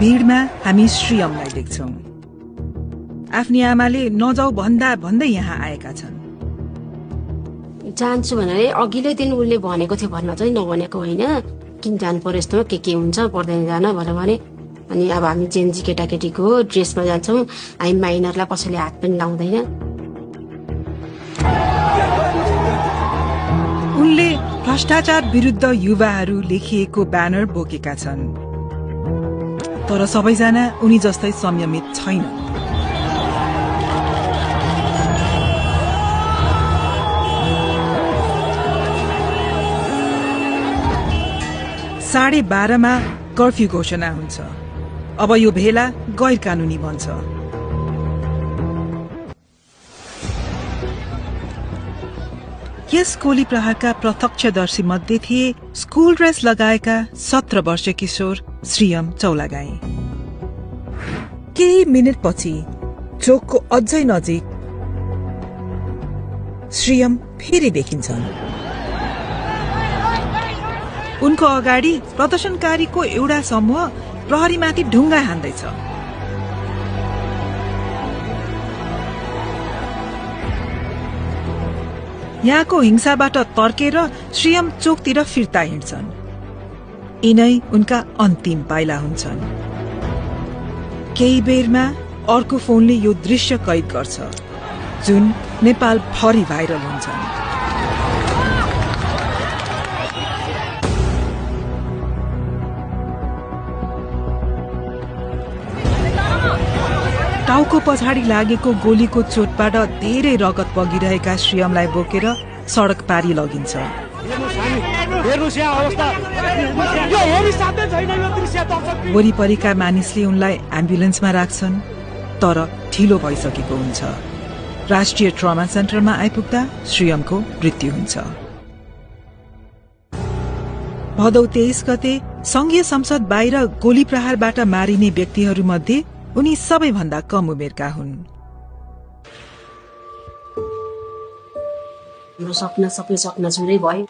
भिडमा हामी श्रीयमलाई देख्छौं। आफ्नी आमाले नजाऊ भन्दा भन्दै यहाँ आएका छन्। जान्छु भनेर अघिल्लो दिन उसले भनेको थियो, भन्न चाहिँ नभनेको होइन। किन जानु पर्यो यस्तोमा, के हुन्छ, पर्दैन जान भनेर भने। अनि अब हामी जेन्जी केटाकेटीको ड्रेसमा जान्छौँ, हामी माइनरलाई कसैले हात पनि लाउँदैन। उनले भ्रष्टाचार विरुद्ध युवाहरू लेखिएको ब्यानर बोकेका छन्, तर सबैजना उनी जस्तै संयमित छैन। साढे 12मा कर्फ्यू घोषणा हुन्छ। अब यो भेला गैर कानूनी बन्छ। यस गोली प्रहारका प्रत्यक्षदर्शी मध्ये थिए स्कूल ड्रेस लगाएका 17 वर्षीय किशोर श्रीयम चौलागाई। केही मिनेटपछि चोकको अझै नजिक श्रीयम फेरि देखिन्छन्। उनको अगाडि प्रदर्शनकारीको एउटा समूह प्रहरीमाथि ढुङ्गा हान्दैछ। यहाँको हिंसाबाट तर्केर श्रीयम चोकतिर फिर्ता हिँड्छन्। यिनै उनका अन्तिम पाइला हुन्छन्। केही बेरमा अर्को फोनले यो दृश्य कैद गर्छ, जुन नेपाल भरि भाइरल हुन्छन्। टाउको पछाडि लागेको गोलीको चोटबाट धेरै रगत बगिरहेका श्रीयमलाई बोकेर सडक पारी लगिन्छ। वरिपरिका मानिसले उनलाई एम्बुलेन्समा राख्छन्, तर ढिलो भइसकेको हुन्छ। राष्ट्रिय ट्रमा सेन्टरमा आइपुग्दा श्रीयमको मृत्यु हुन्छ। भदौ 23 गते संघीय संसद बाहिर गोली प्रहारबाट मारिने व्यक्तिहरूमध्ये उनी सबैभन्दा कम उमेरका हुन्। हाम्रो सबै सपना भयो।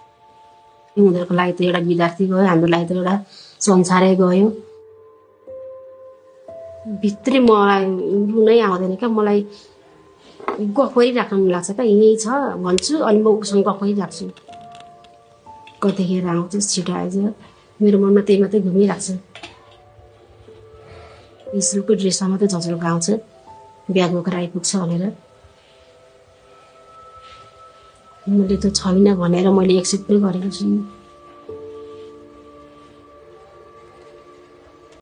उनीहरूको लागि त एउटा विद्यार्थी गयो, हाम्रो लागि त एउटा संसारै गयो। भित्री मलाई रुनै आउँदैन क्या, मलाई गफ गरिराख्नु मन लाग्छ क्या। यही छ भन्छु अनि म उसँग गफ गरिराख्छु। कतिखेर आउँछ छिटो आएछ, मेरो मनमा त्यही मात्रै घुमिरहेको छ। स्कुलको ड्रेसमा मात्रै झझल्को आउँछ, ब्याग बोकेर आइपुग्छ भनेर। मैले त छैन भनेर मैले एक्सेप्ट पनि गरेको छु।